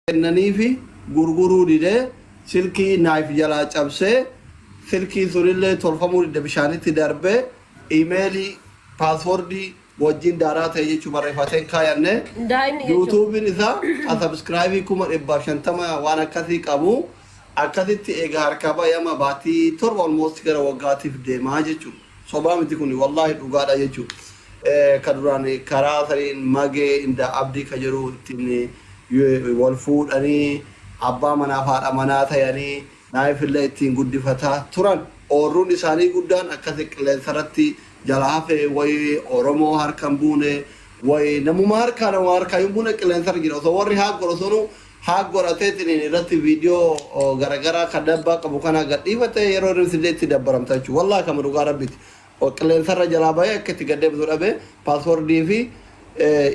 Kennaniifi gurguruu didee silkii naif jalaa cabsee silkiin sunillee tolfamuu didde bishaanitti darbee imeelii paaswordii wajjin daaraa ta'e jechuu barreeffatee hin kaayanne. Daa'imni jechuun. Yuutuubiin isaa ka sabskraayibii 150,000 waan akkasii qabu akkasitti eega harkaa ba'e amma baatii 7 almost gara waggaatiif deemaa jechuudha. Sobaa miti kuni wallaahi dhugaadha jechuudha. Ka duraan karaa saniin Magee inda Abdii ka jedhu ittiin wal fuudhanii abbaa manaaf haadha manaa tayanii naayifillee ittiin guddifataa turan. Oorruun isaanii guddaan akkasi qilleensarratti jala hafe wayi Oromoo harka hin buune wayi namuma harkaa nama harkaa hin buune qilleensarra jira. Osoo warri haak godhu sunuu haak godhateetiniin irratti viidiyoo garagaraa kan dabbaa qabu kana gadhiifate yeroo irrisillee itti dabbaramta jechuudha. Wallaahi kama dhugaa rabbiiti. Qilleensarra jalaa bahee akka itti gad deebisu dhabe paaswordii fi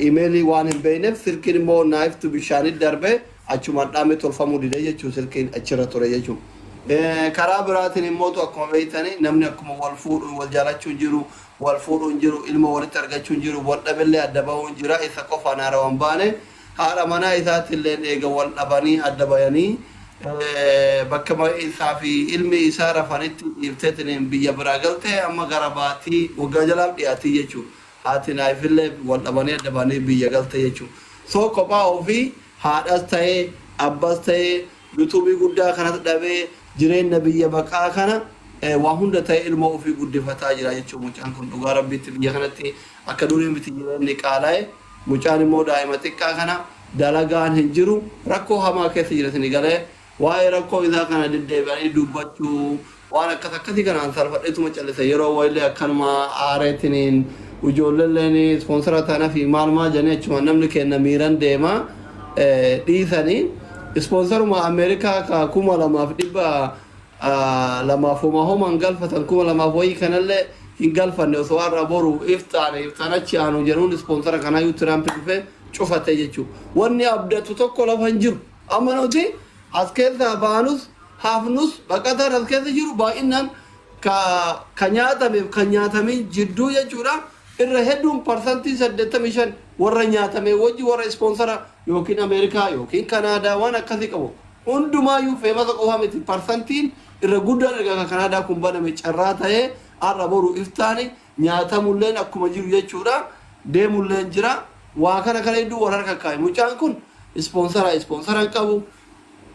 imeelii waan hin beekneef silkiin immoo naayiftu bishaanit darbe achumaan dhaame tolfamuu dide jechuudha silkiin achirra ture jechuudha. Karaa biraatiin immootu akkuma beektani namni akkuma wal fuudhu wal jaalachuun jiru wal fuudhuun jiru ilma walitti argachuun jiru wal dhabillee adda bahuun jira isa qofaan haarawan baane Haadha manaa isaatiilleen eega wal dhabanii adda bayanii, bakkama isaa fi ilmi isaa rafanitti dhiifteetiniin biyya biraa galte, amma gara baatii waggaa jalaaf dhiyaatii jechu. Haati Naayifillee wal dhabanii adda bayanii biyya galte jechu. So kophaa ofii haadhas ta'ee abbas ta'ee yuutuubii guddaa kanas dhabee jireenna biyya baqaa kana waa hunda ta'ee ilmoo ofii guddifataa jira jechu mucaan kun dhugaa rabbiitti biyya kanatti akka durii miti jireenni qaalaye. Mucaan immoo daa'ima xiqqaa kana dalagaan hin jiru rakkoo hamaa keessa jira isinii galee waa'ee rakkoo isaa kana deddeebi'anii dubbachuu waan akkas akkasii kanaan salfadheetuma callise yeroo wayillee akkanuma aareetiniin ijoolleelleen ispoonsara tana fi maal maal jedhanii achumaan namni kenna miiran deema dhiisanii ispoonsaruma Ameerikaa ka 2,200 homa homan galfatan 2,000 wayii kanallee hin galfanne osoo har'a boru iftaane iftaan achi aanu jedhuun ispoonsara kanaayyuu Tiraampi dhufe cufate jechuudha. Wanni abdatu tokko lafa hin jiru. Amma nuti as keessaa baanus hafnus baqataan as keessa jiru baay'inaan ka ka nyaatameef kan nyaatamin jidduu jechuudha. Irra hedduun 85% warra nyaatame wajji warra ispoonsara yookiin Ameerikaa yookiin Kanaadaa waan akkasii qabu. Hundumaayyuu feemasa qofa miti parsantiin irra guddaan erga kan Kanaadaa kun baname carraa ta'ee har'a boru iftaani nyaatamulleen akkuma jiru jechuudha deemulleen jira waa kana kana hedduu wal harka kaa'e mucaan kun ispoonsara ispoonsara hin qabu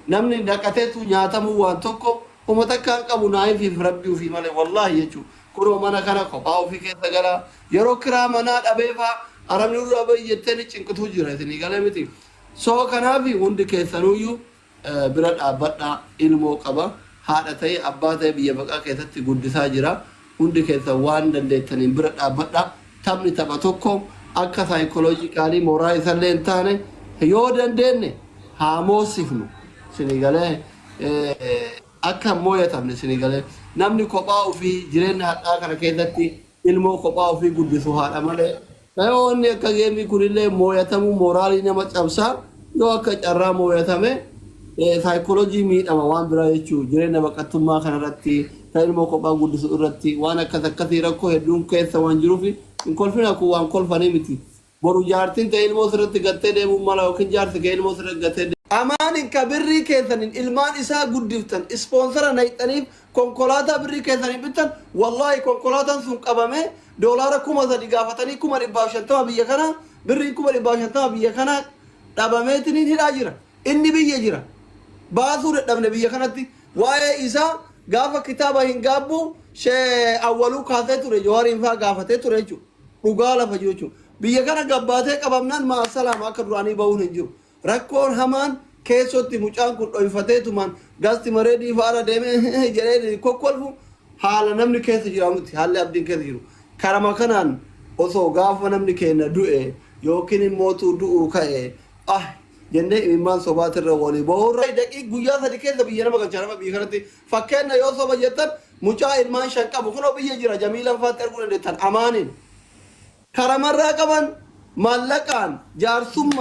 namni naqateetu nyaatamuu waan tokko homa takka hin qabu naayifiif rabbii ofii malee wallaahi jechuudha kunoo mana kana kophaa ofii keessa gala yeroo kiraa manaa dhabeefaa arabni nurraa bahi jettee ni cinqituu jira isinii galee miti. So kanaafi hundi keessanuuyyu bira dhaabbadhaa ilmoo qaba haadha ta'ee abbaa ta'ee biyya baqaa keessatti guddisaa jira hundi keessan waan dandeettaniin bira dhaabbadhaa taphni tapha tokko akka saayikoloojikaalii mooraa isallee hin taane yoo dandeenne haa moosifnu isinii galee akka hin mooyatamne isinii galee namni kophaa ofii jireenya hadhaa kana keessatti ilmoo kophaa ofii guddisu haadha malee Yoo wanni akka geemii kunillee mooyatamuu mooraalii nama cabsa yoo akka carraa mooyatame saayikoolojii miidhama waan biraa jechuu jireenya baqattummaa kanarratti kan ilmoo kophaa guddisu irratti waan akkas akkasii rakkoo hedduun keessa waan jiruuf hin kolfina kun waan kolfanii miti. Boru jaartiin ta'e ilmoo sirratti gattee deemuun mala yookiin jaarsi kee ilmoo sirratti gattee Amaanin ka birrii keessanin ilmaan isaa guddiftan ispoonsara nayxaniif konkolaataa birrii keessaniin bittan wallaahi konkolaataan sun qabamee doolaara 3,000 gaafatanii 150,000 biyya kanaa birriin 150,000 biyya kanaa dhabameetiniin hidhaa jira inni biyya jira baasuu dadhabne biyya kanatti waa'ee isaa gaafa kitaaba hin gaabbuu shee awwaluu kaasee ture jawaariin faa gaafatee ture jechuudha dhugaa lafa jiru jechuudha biyya kana gabbaatee qabamnaan maasalaama akka duraanii bahuun hin jiru Rakkoon hamaan keessootti mucaan kun dhoyfateetumaan gasti mareedii fa'aarra deemee jedhee kokkolfu haala namni keessa jiraa miti haalli abdiin keessa jiru. Karama kanaan osoo gaafa namni keenya du'e yookiin immootuu du'uu ka'e ah jennee imimmaan sobaatirra walii ba'uurra daqiiq guyyaa sadi keessa biyya nama galchaa nama biyya kanatti fakkeenya yoo soba jettan mucaa ilmaan shan qabu kunoo biyya jira jamiilan faatti arguu dandeettan amaaniin karamarraa qaban maallaqaan jaarsummaa.